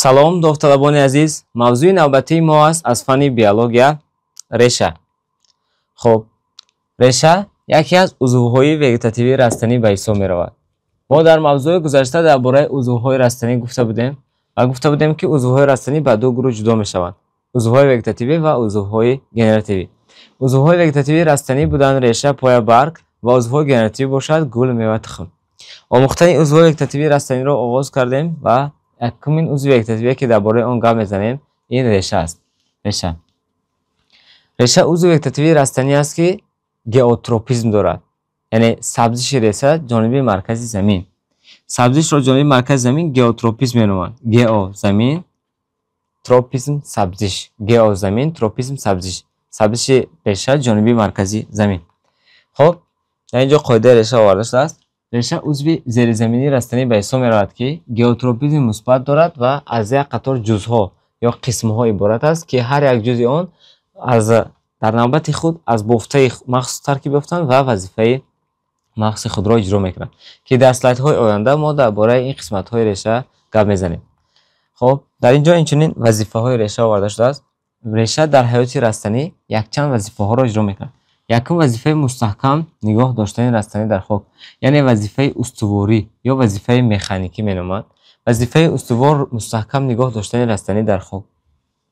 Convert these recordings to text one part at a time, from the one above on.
Салом, довталабони азиз. Мавзӯи навбатии мо аст аз фанни биология: реша. Хуб, реша яке аз узвҳои вегетативии растанӣ ба ҳисоб меравад. Мо дар мавзӯи гузашта дар бораи узвҳои растанӣ гуфта будем ва гуфта будем, ки узвҳои растанӣ ба ду гурӯҳ ҷудо мешаванд: узвҳои вегетативӣ ва узвҳои генеративӣ. Узвҳои вегетативии растанӣ буданд реша, поя, барг ва узвҳои генеративӣ бошад гул, мева, тухм. Омӯхтани узвҳои вегетативии растаниро оғоз кардем ва якумин узви вегетативие, ки дар бораи он гап мезанем, ин реша аст. Реша. Реша узви вегетативии растанӣ аст, ки геотропизм дорад, яъне сабзиши реша ҷониби маркази замин. Сабзишро ҷониби маркази замин геотропизм меноманд. Гео — замин, тропизм — сабзиш. Гео — замин, тропизм — сабзиш. Сабзиши реша ҷониби маркази замин. Хуб, дар ин ҷо қоидаи реша оварда шудааст. Реша узви зеризаминии растанӣ ба ҳисоб меравад, ки геотропизми мусбат дорад ва аз як қатор ҷузъҳо ё қисмҳо иборат аст, ки ҳар як ҷузъи он аз дар навбати худ аз бофтаи махсус таркиб ёфтанд ва вазифаи махсуси худро иҷро мекунанд, ки дар слайдҳои оянда мо дар бораи ин қисматҳои реша гап мезанем. Хуб, дар ин ҷо инчунин вазифаҳои реша оварда шудааст. Реша дар ҳаёти растанӣ якчанд вазифаҳоро иҷро мекунад. Якум вазифаи мустаҳкам нигоҳ доштани растанӣ дар хок, яъне вазифаи устуворӣ ё вазифаи механикӣ меноманд. Вазифаи устувор, мустаҳкам нигоҳ доштани растанӣ дар хок.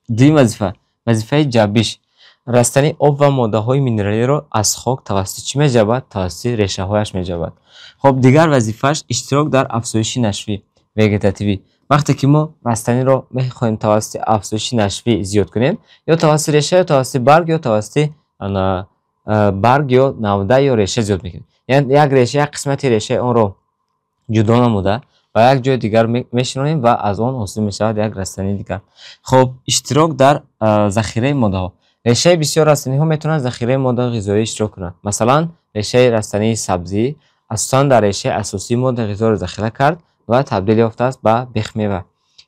Дуюм вазифа — вазифаи ҷаббиш. Растанӣ об ва моддаҳои минералиро аз хок тавассути чӣ меҷабад? Тавассути решаҳояш меҷабад. Хуб, дигар вазифааш иштирок дар афзоиши нашвӣ, вегетативӣ. Вақте ки мо растаниро мехоҳем тавассути афзоиши нашвӣ зиёд кунем, ё тавассути реша, ё тавассути барг, ё тавассути барг ё навда ё реша зиёд мекунем. Яъне як реша, як қисмати решаи онро ҷудо намуда, ба як ҷои дигар мешинонем ва аз он ҳосил мешавад як растании дигар. Хуб, иштирок дар захираи моддаҳо. Решаи бисёр растаниҳо метавонанд захираи моддаҳои ғизоӣ иштирок кунанд. Масалан, решаи растании сабзӣ асосан дар решаи асосии моддаи ғизоро захира кард ва табдил ёфтааст ба бехмева.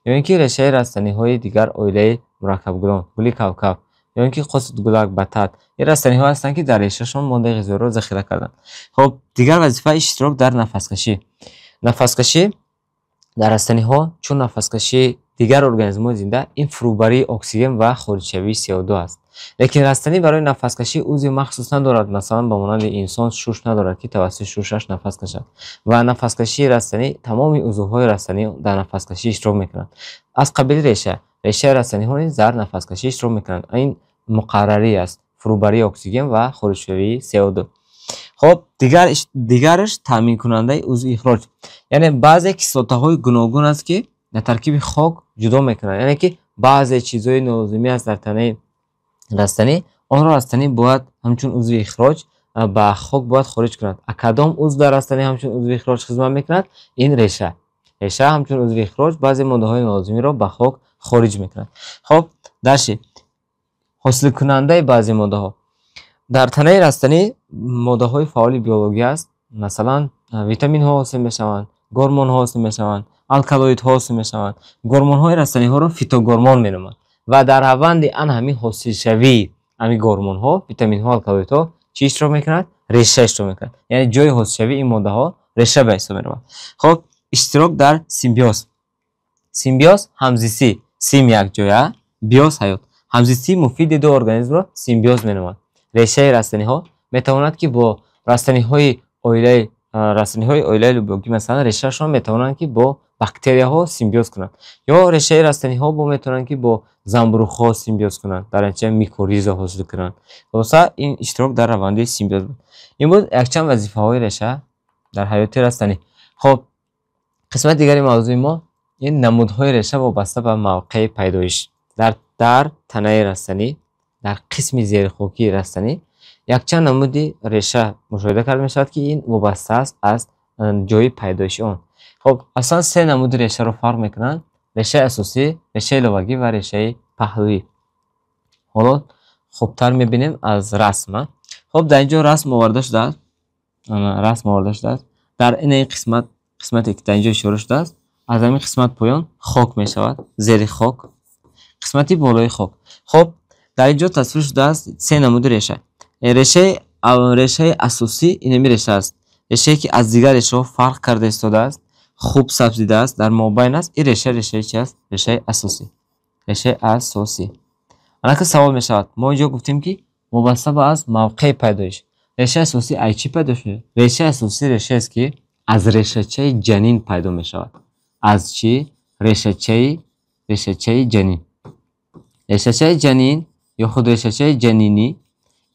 Ё ин ки решаи растаниҳои дигар оилаи мураккабгулон, гули кавкав, ё ин ки қосидгулак, батат. Ин растаниҳо ҳастанд, ки дар решашон моддаи ғизоиро захира карданд. Хуб, дигар вазифа иштирок дар нафаскашӣ. Нафаскашӣ дар растаниҳо, чун нафаскашии дигар организмҳои зинда, ин фурӯбарии оксиген ва хориҷшавии СО2 аст. Лекин растанӣ барои нафаскашӣ узви махсус надорад, масалан, ба монанди инсон шуш надорад, ки тавассути шушаш нафас кашад. Ва нафаскашии растанӣ, тамоми узвҳои растанӣ дар нафаскашӣ иштирок мекунанд. Аз қабили реша. Решаи растаниҳо низ дар нафаскашӣ иштирок мекунанд. Ин муқаррарӣ аст: фурӯбарии оксиген ва хориҷшавии СО2. Хуб, дигар дигараш таъминкунандаи узви ихроҷ. Яъне баъзе кислотаҳои гуногун аст, ки дар таркиби хок ҷудо мекунанд. Яъне ки баъзе чизҳои нолозимӣ аст дар танаи растанӣ, онро растанӣ бояд ҳамчун узви ихроҷ ба хок бояд хориҷ кунад. А кадом узв дар растанӣ ҳамчун узви ихроҷ хизмат мекунад? Ин реша. Реша ҳамчун узви ихроҷ баъзе моддаҳои нолозимиро ба хок хориҷ мекунад. Хуб, дальше ҳосилкунандаи баъзе моддаҳо. Дар танаи растанӣ моддаҳои фаъоли биологӣ аст. Масалан, витаминҳо ҳосил мешаванд, гормонҳо ҳосил мешаванд, алкалоидҳо ҳосил мешаванд. Гормонҳои растаниҳоро фитогормон меноманд. Ва дар раванди ан ҳамин ҳосилшавии ҳамин гормонҳо, витаминҳо, алкалоидҳо чӣ иштирок мекунад? Реша иштирок мекунад. Яъне ҷои ҳосилшавии ин моддаҳо реша ба ҳисоб меравад. Хуб, иштирок дар симбиоз. Симбиоз — ҳамзистӣ. Сим — якҷоя, биоз — ҳаёт. Ҳамзистии муфиди ду организмро симбиоз меноманд. Решаи растаниҳо метавонад, ки бо растаниҳои оилаи лӯбиёгӣ, масалан, решаашон метавонанд, ки бо бактерияҳо симбиоз кунанд. Ё решаи растаниҳо бо метавонанд, ки бо занбӯруғҳо симбиоз кунанд, дар натиҷа микориза ҳосил кунанд. Хулоса, ин иштирок дар раванди симбиоз буд. Ин буд якчанд вазифаҳои реша дар ҳаёти растанӣ. Хуб, қисмати дигари мавзӯи мо ин намудҳои реша вобаста ба мавқеи пайдоиш. Дар танаи растанӣ, дар қисми зерихокии растанӣ якчанд намуди реша мушоҳида карда мешавад, ки ин вобаста аст аз ҷои пайдоиши он. Хуб, аслан се намуди решаро фарқ мекунанд: решаи асосӣ, решаи иловагӣ ва решаи паҳлӯӣ. Ҳоло хубтар мебинем аз расм. Хуб, дар ин ҷо расм оварда шудааст. Расм оварда шудааст. Дар ин қисмат, қисмате ки дар ин ҷо ишора шудааст, аз ҳамин қисмат поён хок мешавад, зери хок, қисмати болои хок. Хуб, дар ин ҷо тасвир шудааст се намуди реша. Решаи асосӣ инами реша аст. Решае, ки аз дигар решаҳо фарқ карда истодааст. хуб сабзидааст, дар мобайн аст, ин реша решаи чи аст? Решаи асосӣ. Решаи асосӣ. Анака савол мешавад. Мо инҷо гуфтем, ки вобаста ба аз мавқеи пайдоиш. Решаи асосӣ аз чӣ пайдо шуд? Решаи асосӣ решаест, ки аз решачаи ҷанин пайдо мешавад. Аз чӣ? Решачаи ҷанин. Решачаи ҷанин ё худ решачаи ҷанинӣ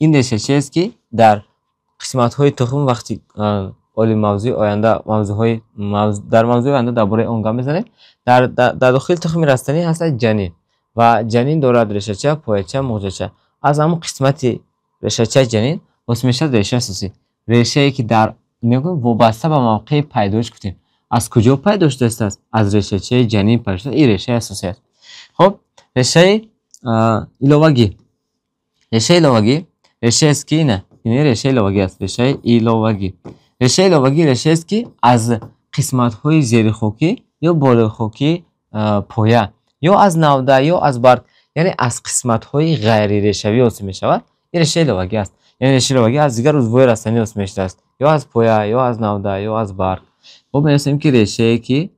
ин решачаест, ки дар қисматҳои тухм вақти оли мавзӯи оянда мавзӯъҳои дар мавзӯи оянда дар бораи он гап мезанем. Дар дохили тухми растанӣ ҳастад ҷанин ва ҷанин дорад решача, пояча, муғҷача. Аз ҳамон қисмати решачаи ҷанин ҳосил мешавад решаи асосӣ. Решае, ки дар мегӯем вобаста ба мавқеи пайдоиш гуфтем. Аз куҷо пайдо шудааст? Аз решачаи ҷанин пайдо шудааст. Ин решаи асосӣ аст. Хоб, решаи иловагӣ. Решаи иловагӣ решаест, ки ина, ин решаи иловагӣ аст. Решаи иловагӣ. Решаи иловагӣ решаест, ки аз қисматҳои зерихокӣ ё болохокӣ поя ё аз навда ё аз барг, яъне аз қисматҳои ғайрирешавӣ ҳосил мешавад. Ин решаи иловагӣ аст. Яъне решаи иловагӣ аз дигар узвҳои растанӣ ҳосил мешудааст. Ё аз поя, ё аз навда, ё аз барг. Хоб, менависем, ки решае ки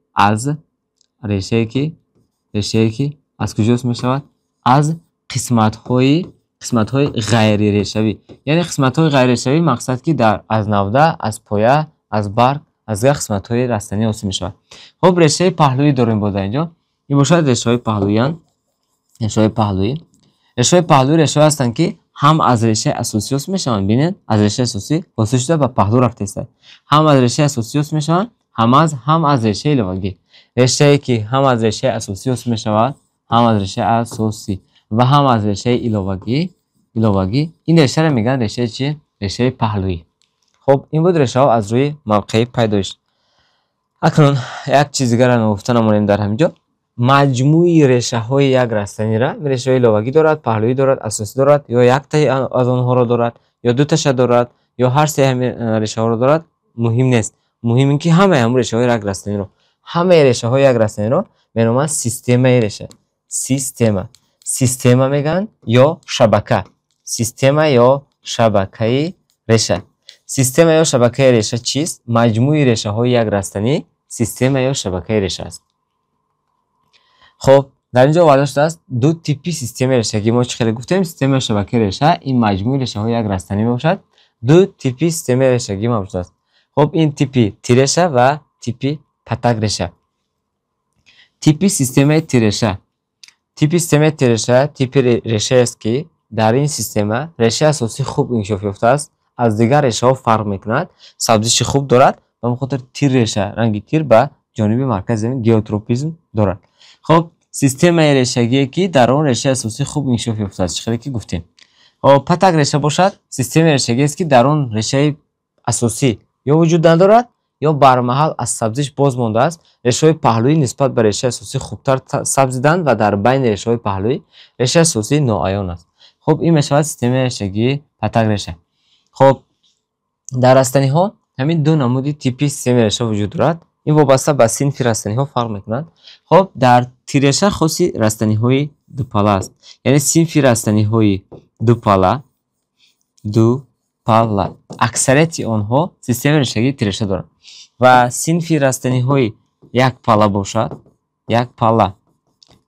аз куҷо ҳосил мешавад? Аз қисматҳои ғайрирешавӣ. Яъне қисматҳои ғайрирешавӣ мақсад, ки аз навда, аз поя, аз барг, аз дигар қисматҳои растанӣ ҳосил мешавад. Хоб, решаи паҳлӯӣ дорем боз дар инҷо. Ин бошад решаҳои паҳлӯянд. Решаҳои паҳлӯӣ. Решаҳои паҳлӯӣ решаҳое ҳастанд, ки ҳам аз решаи асосӣ ҳосил мешаванд. Бинед, аз решаи асосӣ ҳосил шуда ба паҳлӯ рафтааст. Ҳам аз решаи асосӣ ҳосил мешаванд, ҳам аз решаи иловагӣ. Решае, ки ҳам аз решаи асосӣ ҳосил мешавад, ҳам аз решаи асосӣ ва ҳам аз решаи иловагӣ, ин решаро мегӯянд решаи чӣ? Решаи паҳлӯӣ. Хоб, ин буд решаҳо аз рӯи мавқеи пайдоиш. Акнун як чиз дигарро гуфта намонем дар ҳамин ҷо. Маҷмӯи решаҳои як растаниро, решаҳои иловагӣ дорад, паҳлӯӣ дорад, асосӣ дорад, ё яктаи аз онҳоро дорад, ё дуташа дорад, ё ҳар се ҳамин решаҳоро дорад, муҳим нест. Муҳим ин ки ҳамаи ҳамон решаҳои як растаниро, ҳамаи решаҳои як растаниро меноманд системаи реша. Система. Система мегӯянд ё шабака. Система ё шабакаи реша. Система ё шабакаи реша чист? Маҷмӯи решаҳои як растанӣ система ё шабакаи реша аст. Хоб, дар инҷо оварда шудааст ду типи системаи решагӣ. Мо чӣ хеле гуфтем, системаи шабакаи реша ин маҷмӯи решаҳои як растанӣ мебошад. Ду типи системаи решагӣ мавҷуд аст. Хоб, ин типи тиреша ва типи патак реша. Типи системаи тиреша. Типи системаи тиреша типи решаест, ки дар ин система решаи асосӣ хуб инкишоф ёфтааст, аз дигар решаҳо фарқ мекунад, сабзиши хуб дорад ва ба хотир тир реша, ранги тир ба ҷониби маркази замин геотропизм дорад. Хоб, системаи решагие, ки дар он решаи асосӣ хуб инкишоф ёфтааст, чӣ хеле ки гуфтем. Хоб, патак реша бошад, системаи решагиест, ки дар он решаи асосӣ ё вуҷуд надорад, ё бармаҳал аз сабзиш боз мондааст. Решаҳои паҳлӯӣ нисбат ба решаи асосӣ хубтар сабзиданд ва дар байни решаҳои паҳлӯӣ решаи асосӣ ноаён аст. Хоб, ин мешавад системаи решагии патак реша. Хоб, дар растаниҳо ҳамин ду намуди типи системаи реша вуҷуд дорад. Ин вобаста ба синфи растаниҳо фарқ мекунад. Хоб, дар тиреша хоси растаниҳои дупала аст. Яъне синфи растаниҳои дупала, дупала. Аксарияти онҳо системаи решагии тиреша доранд. Ва синфи растаниҳои якпала бошад, якпала.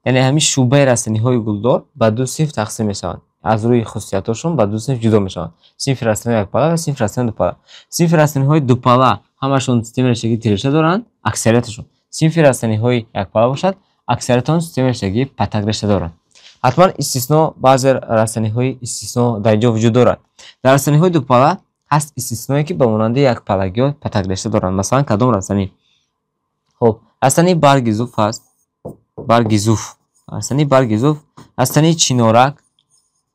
Яъне ҳамин шӯъбаи растаниҳои гулдор ба ду синф тақсим мешаванд. Аз рӯи хусусиятҳошон ба ду синф ҷудо мешаванд. Синфи растаниҳои якпала ва синфи растаниҳои дупала. Синфи растаниҳои дупала ҳамашон системаи решагии тиреша доранд, аксарияташон. Синфи растаниҳои якпала бошад, аксариятон системаи решагии патак реша доранд. Ҳатман истисно, баъзе растаниҳои истисно дар инҷо вуҷуд дорад. Дар растаниҳои дупала ҳаст истисное, ки ба монанди якпалагиҳо патак реша доранд. Масалан, кадом растанӣ? Хоб, растании барги зуф ҳаст, барги зуф, растании барги зуф, растании чинорак,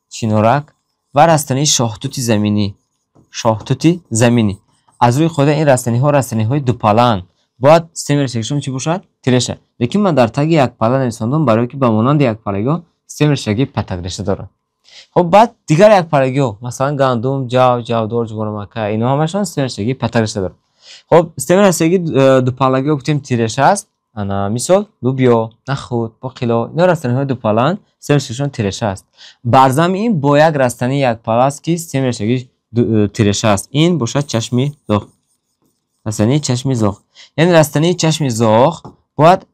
чинорак ва растании шоҳтути заминӣ, шоҳтути заминӣ. Аз рӯи қоида ин растаниҳо растаниҳои дупалаанд. Бояд системаи решагишон чӣ бошад? Тиреша. Лекин ман дар таги якпала нависондам, барое ки ба монанди якпалагиҳо системаи решагии патак реша доранд. Хоб, баъд дигар якпалагиҳо, масалан гандум, ҷав, ҷавдор, ҷуворимакка, инҳо ҳамашон системаи решагии патак реша доранд. Хоб, системаи решагии дупалагиҳо гуфтем тиреша аст. Ана мисол лубиё, нахуд, боқило, инҳо растаниҳои дупалаанд, системаи решагишон тиреша аст. Барзами ин бо як растании якпала аст, ки системаи решагии тиреша аст. Ин бошад чашми зоғ. Растании чашми зоғ. Яъне растании чашми зоғ бояд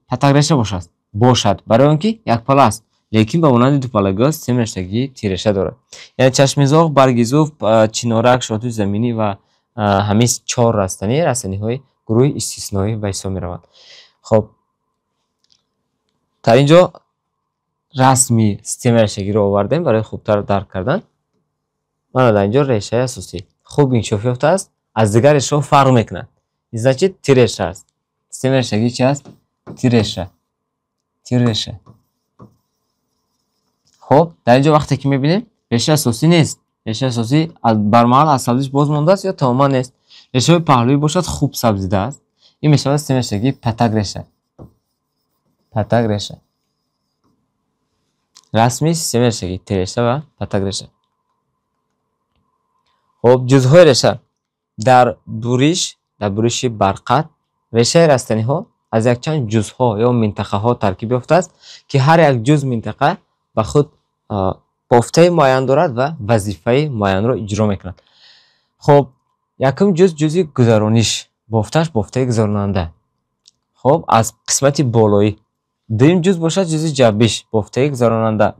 патак реша бошад, барои он ки якпала аст, лекин ба монанди дупалагиҳо системаи решагии тирреша дорад. Яъне чашми зоғ, барги зуф, чинорак, шоҳтути заминӣ ва ҳамин чор растанӣ растаниҳои гурӯҳи истисноӣ ба ҳисоб мераванд. Хоб, дар ин ҷо расми системаи решагиро овардем барои хубтар дарк кардан. Мана дар ин ҷо решаи асосӣ хуб инкишоф ёфтааст, аз дигар решаҳо фарқ мекунад. Значит, тирреша аст. Системаи решагӣ чи аст? Тирреша. Тирреша. Хоб, дар ин ҷо вақте ки мебинем, решаи асосӣ нест. Решаи асосӣ бармаҳал аз сабзиш боз мондааст ё тамоман нест. Решаҳои паҳлӯӣ бошад, хуб сабзидааст. Ин мешавад системаи решагии патак реша. Патак реша. Расми системаи решагӣ тирреша ва патак реша. Хоб, ҷузъҳои реша. Дар буриш, дар буриши барқат, решаи растаниҳо аз якчанд ҷузъҳо ё минтақаҳо таркиб ёфтааст, ки ҳар як ҷузъ минтақа ба худ бофтаи муайян дорад ва вазифаи муайянро иҷро мекунад. Хоб, якум ҷузъ ҷузъи гузарониш, бофтааш бофтаи гузаронанда. Хоб, аз қисмати болоӣ. Дуюм ҷузъ бошад ҷузъи ҷаббиш, бофтаи гузаронанда,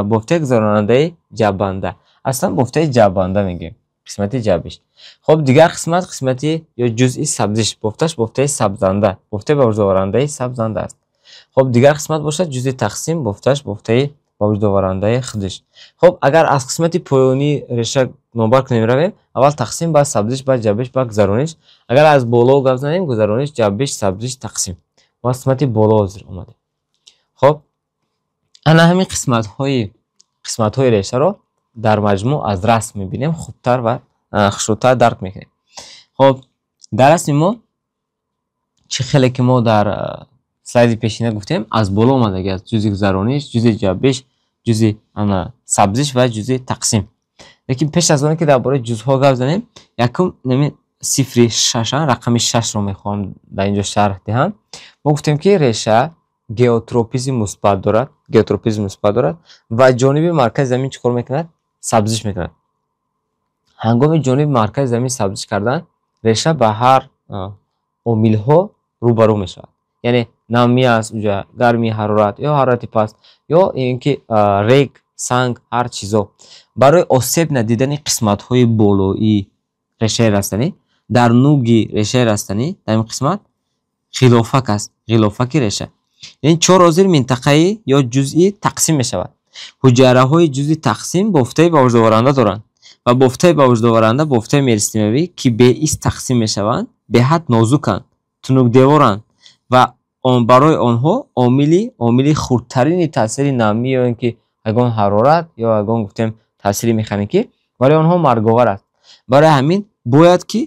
бофтаи гузаронандаи ҷаббанда. Аслан бофтаи ҷаббанда мегӯем, қисмати ҷаббиш. Хоб, дигар қисмат қисмати ё ҷузъи сабзиш, бофташ бофтаи сабзанда, бофтаи ба вуҷуд сабзанда аст. Хоб, дигар қисмат бошад ҷузъи тақсим, бофташ бофтаи ба вуҷуд оварандаи худиш. Хоб, агар аз қисмати поёнии реша номбар кунем равем, аввал тақсим, баъд сабзиш, баъд ҷаббиш, баъд гузарониш. Агар аз боло гап занем, гузарониш, ҷаббиш, сабзиш, тақсим. Мо аз қисмати боло ҳозир омадем. Хоб, ана ҳамин қисматҳои решаро дар маҷмӯъ аз расм мебинем, хубтар ва хушрӯтар дарк мекунем. Хоб, дар расми мо чӣ хеле ки мо дар слайди пешина гуфтем, аз боло омадаги аст ҷузъи гузарониш, ҷузъи ҷаббиш, ҷузъи сабзиш ва ҷузъи тақсим. Лекин пеш аз оне ки дар бораи ҷузъҳо гап занем, якум нами сифри шаш, рақами шашро мехоҳам дар ин ҷо шарҳ диҳам. Мо гуфтем ки реша геотропизми мусбат дорад, геотропизми мусбат дорад ва ҷониби маркази замин чӣ кор мекунад? Сабзиш мекунад. Ҳангоми ҷониби маркази замин сабзиш кардан, реша ба ҳар омилҳо рӯбарӯ мешавад. Яъне намӣ аст уҷа, гармӣ, ҳарорат ё ҳарорати паст, ё ин ки рег, санг, ҳар чизо. Барои осеб надидани қисматҳои болоии решаи растанӣ, дар нуги решаи растанӣ, дар ин қисмат ғилофак аст, ғилофаки реша. Ин чор ҳозир минтақаи ё ҷузъи тақсим мешавад. Ҳуҷайраҳои ҷузъи тақсим бофтаи ба вуҷуд оваранда доранд ва бофтаи ба вуҷуд оваранда бофтаи меристемавӣ, ки беист тақсим мешаванд, беҳад нозуканд, тунукдеворанд ва барои онҳо омили хурдтарини таъсири намӣ ё ин ки ягон ҳарорат ё ягон гуфтем таъсири механикӣ барои онҳо марговар аст. Барои ҳамин бояд ки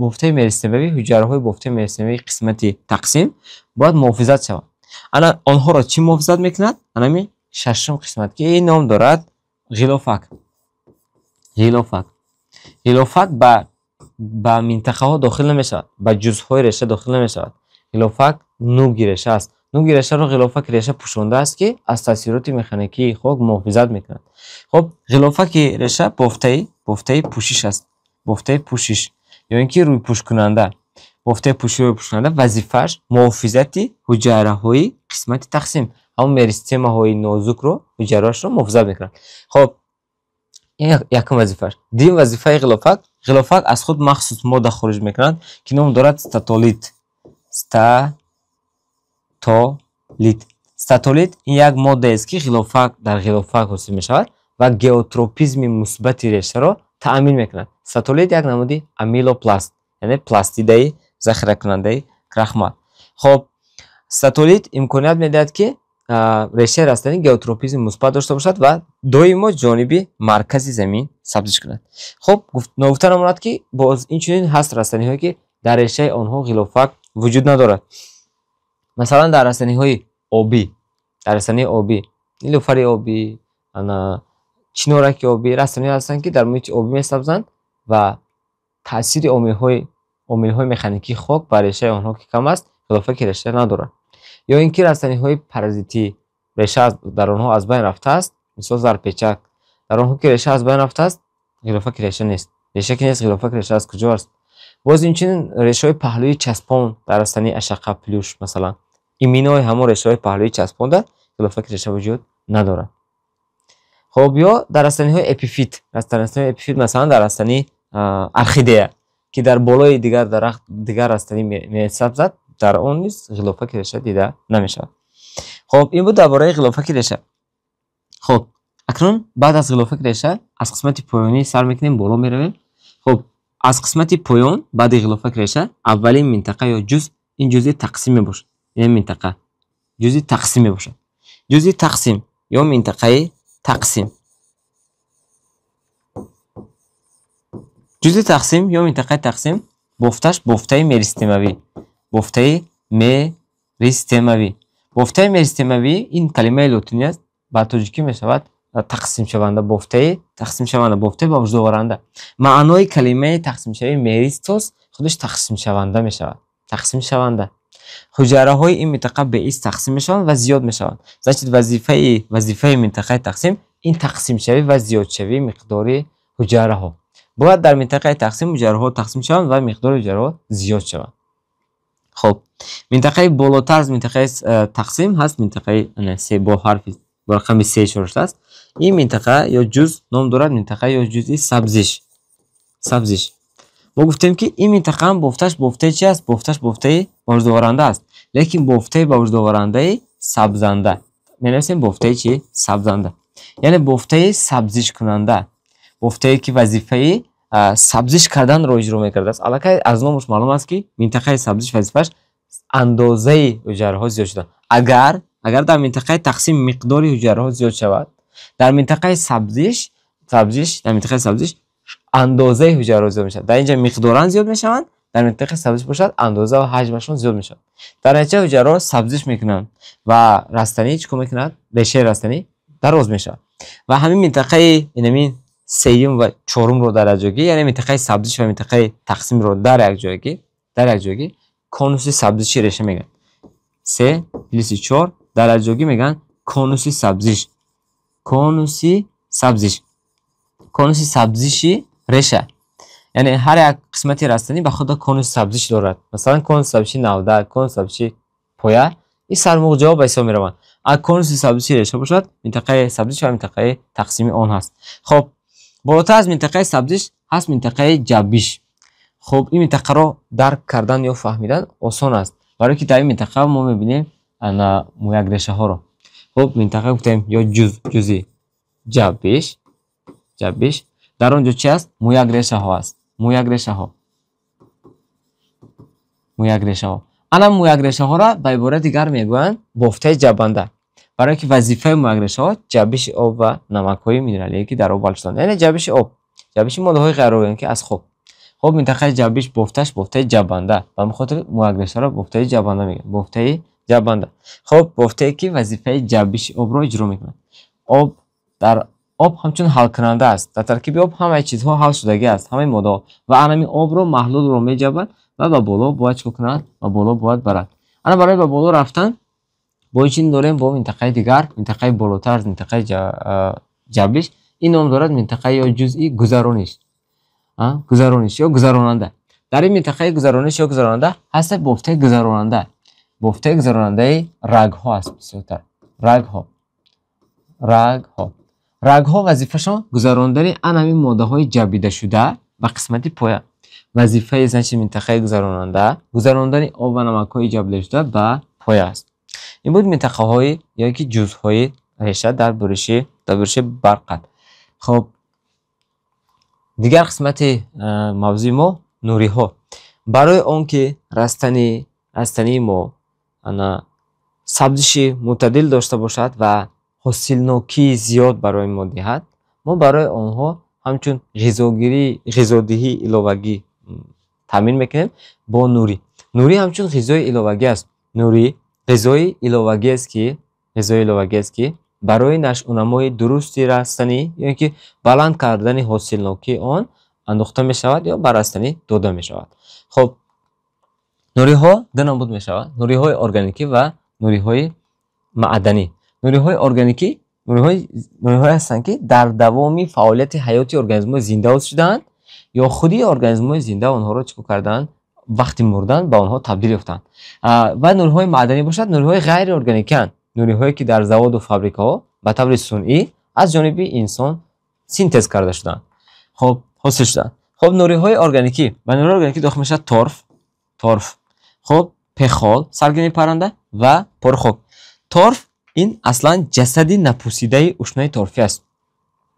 бофтаи меристемавӣ, ҳуҷайраҳои бофтаи меристемавии қисмати тақсим бояд муҳофизат шаванд. Ана онҳоро чӣ муҳофизат мекунад? Ана ҳамин шашум қисмат, ки ин ном дорад ғилофак. Ғилофак. Ғилофак ба минтақаҳо дохил намешавад, ба ҷузъҳои реша дохил намешавад. Ғилофак нуги реша аст. Нуги решаро ғилофаки реша пӯшондааст, ки аз таъсироти механикии хок муҳофизат мекунад. Хоб, ғилофаки реша бофтаи пӯшиш аст. Бофтаи пӯшиш ё ин ки рӯйпӯшкунанда. Бофтаи пӯшиш рӯйпӯшкунанда вазифааш муҳофизати ҳуҷайраҳои қисмати тақсим, ҳамон меристемаҳои нозукро, ҳуҷайраҳояшро муҳофизат мекунад. Хоб, ин якум вазифааш. Дуюм вазифаи ғилофак, ғилофак аз худ махсус модда хориҷ мекунад, ки ном дорад статолит. Статолит. Статолит ин як моддаест, ки ғилофак дар ғилофак ҳосил мешавад ва геотропизми мусбати решаро таъмин мекунад. Статолит як намуди амилопласт, яъне пластидаи захиракунандаи крахмал. Хоб, статолит имконият медиҳад, ки решаи растанӣ геотропизми мусбат дошта бошад ва доимо ҷониби маркази замин сабзиш кунад. Хоб, ногуфта намонад, ки боз инчунин ҳаст растаниҳое, ки дар решаи онҳо ғилофак вуҷуд надорад. Масалан, дар растаниҳои обӣ, дар растании обӣ, нилуфари обӣ, чинораки обӣ, растаниҳое ҳастанд, ки дар муҳити обӣ месабзанд ва таъсири омилҳои механикии хок ба решаи онҳо ки кам аст, ғилофаки реша надорад. Ё ин ки растаниҳои паразитӣ, реша дар онҳо аз байн рафтааст, мисол зарпечак, дар онҳо ки реша аз байн рафтааст, ғилофаки реша нест. Реша ки нест, ғилофаки реша аз куҷо аст? Боз инчунин решаҳои паҳлӯи часпон дар растании ашақа плюш масалан. Иминои ҳамон решаҳои паҳлӯи часпонда ғилофаки реша вуҷуд надорад. Хоб, ё дар растаниҳои эпифит, растаниҳои эпифит масалан дар растании орхидея, ки дар болои дигар дарахт, дигар растанӣ месабзад, дар он низ ғилофаки реша дида намешавад. Хоб, ин буд дар бораи ғилофаки реша. Хоб, акнун баъд аз ғилофаки реша аз қисмати поёнӣ сар мекунем, боло меравем. Хоб, аз қисмати поён баъди ғилофаки реша аввалин минтақа ё ҷузъ ин ҷузъи тақсим мебошад. Ин минтақа ҷузъи тақсим мебошад. Ҷузъи тақсим ё минтақаи тақсим. Ҷузъи тақсим ё минтақаи тақсим бофташ бофтаи меристемавӣ. Бофтаи меристемавӣ. Бофтаи меристемавӣ ин калимаи лотинӣ аст, ба тоҷикӣ мешавад тақсимшаванда, бофтаи тақсимшаванда, бофтаи ба вуҷуд оваранда. Маънои калимаи тақсимшавӣ меристос худаш тақсимшаванда мешавад. Тақсимшаванда. Ҳуҷраҳои ин минтақа беист тақсим мешаванд ва зиёд мешаванд. Значит, вазифаи минтақаи тақсим ин тақсимшавӣ ва зиёдшавии миқдори ҳуҷраҳо. Бояд дар минтақаи тақсим ҳуҷраҳо тақсим шаванд ва миқдори ҳуҷраҳо зиёд шаванд. Хоб, минтақаи болотар аз минтақаи тақсим ҳаст минтақаи се бо ҳарфи бо рақами се ишора шудааст. Ин минтақа ё ҷузъ ном дорад минтақа ё ҷузъи сабзиш. Сабзиш. Мо гуфтем ки ин минтақа ҳам бофташ бофтаи чи аст? Бофташ бофтаи ба вуҷуд оваранда аст. Лекин бофтаи ба вуҷуд оварандаи сабзанда. Менависем бофтаи чи? Сабзанда. Яъне бофтаи сабзишкунанда. Бофтае ки вазифаи сабзиш карданро иҷро мекардааст. Аллакай аз номаш маълум аст ки минтақаи сабзиш вазифааш андозаи ҳуҷраҳо зиёд шудан. Агар дар минтақаи тақсим миқдори ҳуҷраҳо зиёд шавад, дар минтақаи сабзиш, дар минтақаи сабзиш андозаи ҳуҷраҳо зиёд мешавад. Дар инҷа миқдоран зиёд мешаванд, дар минтақаи сабзиш бошад андоза ва ҳаҷмашон зиёд мешавад. Дар натиҷа ҳуҷраҳо сабзиш мекунанд ва растанӣ чӣ кор мекунад? Решаи растанӣ дароз мешавад. Ва ҳамин минтақаи инамин сеюм ва чорумро дар якҷойгӣ, яъне минтақаи сабзиш ва минтақаи тақсимро дар якҷойгӣ конуси сабзиши реша мегӯянд. 3 плюс 4 дар якҷойгӣ мегӯянд конуси сабзиш. Конуси сабзиш. Конуси сабзиши реша. Яъне ҳар як қисмати растанӣ ба худ конуси сабзиш дорад. Масалан, конуси сабзиши навда, конуси сабзиши поя ин сармуғҷаҳо ба ҳисоб мераванд. Агар конуси сабзиши реша бошад, минтақаи сабзиш ва минтақаи тақсими он ҳаст. Хоб, болотар аз минтақаи сабзиш ҳаст минтақаи ҷаббиш. Хоб, ин минтақаро дарк кардан ё фаҳмидан осон аст, барои ки дар ин минтақа мо мебинем мӯякрешаҳоро. Хоб, минтақа гуфтем ё ҷузъи ҷаббиш, ҷаббиш. Дар он ҷо чи аст? Мӯякрешаҳо аст. Мӯякрешаҳо. Мӯякрешаҳо. Ана мӯякрешаҳоро ба ибораи дигар мегӯянд бофтаи ҷаббанда. Барои ки вазифаи мӯякрешаҳо ҷаббиши об ва намакҳои минералие ки дар об ҳал шудаанд, яъне ҷаббиши об, ҷаббиши моддаҳои ғайриорганикӣ аз хок. Хоб, минтақаи ҷаббиш бофташ бофтаи ҷаббанда. Ба ҳамин хотир мӯякрешаҳоро бофтаи ҷаббанда мегӯянд. Бофтаи ҷаббанда. Хоб, бофтае ки вазифаи ҷаббиши обро иҷро мекунад. Об дар об ҳамчун ҳалкунанда аст. Дар таркиби об ҳамаи чизҳо ҳал шудагӣ аст, ҳамаи моддаҳо. Ва анами обро, маҳлулро меҷабад ва ба боло бояд чӣ кунад? Ба боло бояд барад. Ана барои ба боло рафтан бо чин дорем бо минтақаи дигар, минтақаи болотар аз минтақаи ҷаббиш. Ин ном дорад минтақаи ё ҷузъи гузарониш. Гузарониш ё гузаронанда. Дар ин минтақаи гузарониш ё гузаронанда ҳаст бофтаи гузаронанда. Бофтаи гузаронандаи рагҳо аст бисёртар. Рагҳо. Рагҳо. Рагҳо вазифашон гузарондани ан ҳамин моддаҳои ҷаббидашуда ба қисмати поя. Вазифаи значит минтақаи гузаронанда гузарондани об ва намакҳои ҷаббидашуда ба поя аст. Ин буд минтақаҳои ё ки ҷузъҳои реша дар буриши барқат. Хоб, дигар қисмати мавзӯи мо нуриҳо. Барои он ки растании мо сабзиши мӯътадил дошта бошад ва ҳосилнокии зиёд барои мо диҳад, мо барои онҳо ҳамчун ғизодиҳии иловагӣ таъмин мекунем бо нурӣ. Нурӣ ҳамчун ғизои иловагӣ аст. Нурӣ ғизои иловагӣ аст ки барои нашъунамои дурусти растанӣ ё ин ки баланд кардани ҳосилнокии он андохта мешавад ё ба растанӣ дода мешавад. Хоб, нуриҳо ду намуд мешаванд: нуриҳои органикӣ ва нуриҳои маъданӣ. Нуриҳои органикӣ нуриҳое ҳастанд ки дар давоми фаъолияти ҳаёти организмҳои зинда ҳосил шудаанд ё худи организмҳои зинда онҳоро чӣ кор карданд? Вақти мурдан ба онҳо табдил ёфтанд. Ва нуриҳои маъданӣ бошад, нуриҳои ғайриорганикианд. Нуриҳое ки дар заводу фабрикаҳо ба таври сунъӣ аз ҷониби инсон синтез карда шуданд. Хуб, ҳосил шуданд. Хуб, нуриҳои органикӣ. Ба нуриҳои органикӣ дохил мешавад торф, торф. Хуб, пехол, саргини парранда ва порхок. Торф ин аслан ҷасади напусидаи ушнаи торфӣ аст.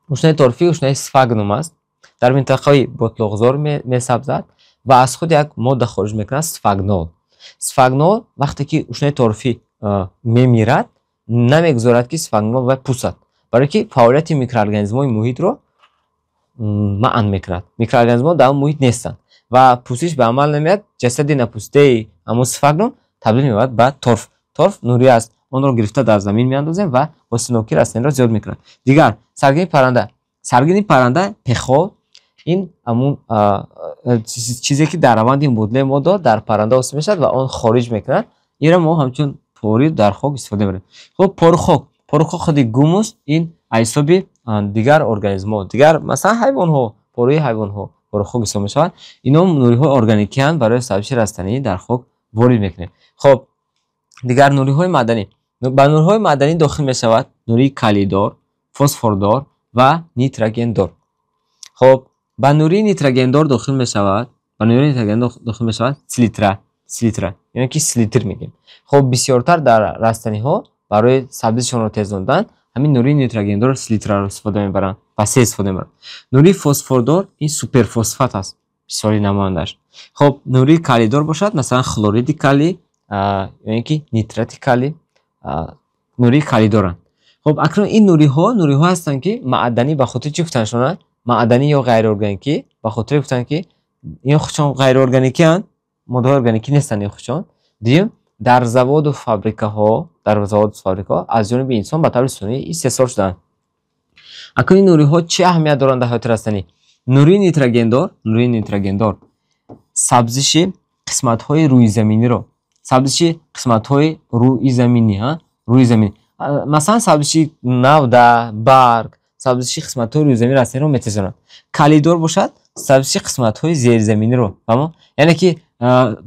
Ушнаи торфӣ ушнаи сфагнум аст. Дар минтақаи ботлоқзор месабзад ва аз худ як модда хориҷ мекунад, сфагнол. Сфагнол вақте ки ушнаи торфӣ мемирад, намегузорад ки сфагнол вай пусад. Барои ки фаъолияти микроорганизмҳои муҳитро манъ мекунад. Микроорганизмҳо дар он муҳит нестанд ва пусиш ба амал намеяд. Ҷасади напусидаи ҳамон сфагнум табдил меёбад ба торф. Торф нурӣ аст. Онро гирифта дар замин меандозем ва ҳосилнокии растаниро зиёд мекунад. Дигар саргини парранда. Саргини парранда пехол ин ҳамун чизе ки дар раванди мубодилаи моддаҳо дар парранда ҳосил мешавад ва он хориҷ мекунад. Инро мо ҳамчун пори дар хок истифода мебарем. Хуб, порхок. Порхок худи гумус ин ҳисоби дигар организмҳо, дигар масалан ҳайвонҳо, пораи ҳайвонҳо порхок ҳисоб мешаванд. Ино нуриҳои органикианд, барои сабзиши растанӣ дар хок ворид мекунем. Хуб, дигар нуриҳои маъданӣ. Ба нуриҳои маъданӣ дохил мешавад нурии калидор, фосфордор ва нитрогендор. Хуб, ба нурии нитрогендор дохил мешавад, ба нурии нитрогендор дохил мешавад селитра, селитра, яъне ки селитр мегӯем. Хуб, бисёртар дар растаниҳо барои сабзишонро тез намудан ҳамин нурии нитрогендор селитраро истифода мебаранд, васеъ истифода мебаранд. Нурии фосфордор ин суперфосфат аст, бисёри намояндаш. Хуб, нурии калидор бошад, масалан хлориди калий, яъне ки нитрати калий, нурии калидоранд. Хуб, акнун ин нуриҳо нуриҳо ҳастанд ки маъданӣ ба хотири чӣ гуфтаншонанд? Маъданӣ ё ғайриорганикӣ ба хотири гуфтанд ки ин худшон ғайриорганикианд, моддаҳои органикӣ нестанд ин худшон. Дуюм, дар заводу фабрикаҳо, дар заводу фабрикаҳо аз ҷониби инсон ба таври сунъӣ истеҳсол шудаанд. Акнун ин нуриҳо чӣ аҳамият доранд дар ҳаёти растанӣ? Нурии нитрогендор, нурии нитрогендор сабзиши қисматҳои рӯизаминиро, сабзиши қисматҳои рӯизаминӣ, ҳа, рӯизамин. Масалан сабзиши навда, барг, сабзиши қисматҳои рӯизамини растаниро метезонад. Калидор бошад, сабзиши қисматҳои зеризаминиро, фаҳмо? Яъне ки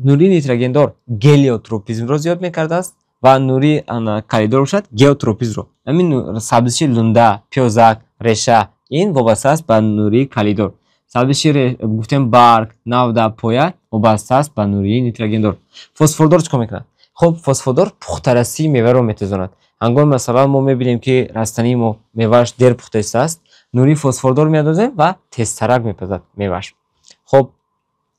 нурии нитрогендор гелиотропизмро зиёд мекардааст ва нурии калидор бошад геотропизмро. Ҳамин сабзиши лунда, пиёзак, реша ин вобаста аст ба нурии калидор. Сабзиши гуфтем барг, навда, поя вобаста аст ба нурии нитрогендор. Фосфордор чӣ кор мекунад? Хуб, фосфордор пухтарасии меваро метезонад. Ҳангоми масалан мо мебинем ки растании мо мевааш дер пухта истааст, нурии фосфордор меандозем ва тезтарак мепазад мевааш. Хуб,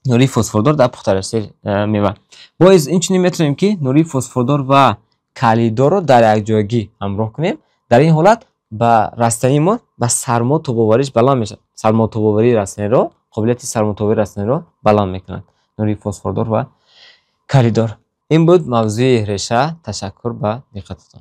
нурии фосфордор дар пухтарасии мева. Боз инчунин метавонем ки нурии фосфордор ва калидорро дар якҷоягӣ ҳамроҳ кунем. Дар ин ҳолат ба растании мо ба сармо тобовариш баланд мешавад. Сармотобоварии растаниро, қобилияти сармотобоварии растаниро баланд мекунад нурии фосфордор ва калидор. Ин буд мавзӯи реша. Ташаккур ба диққататон.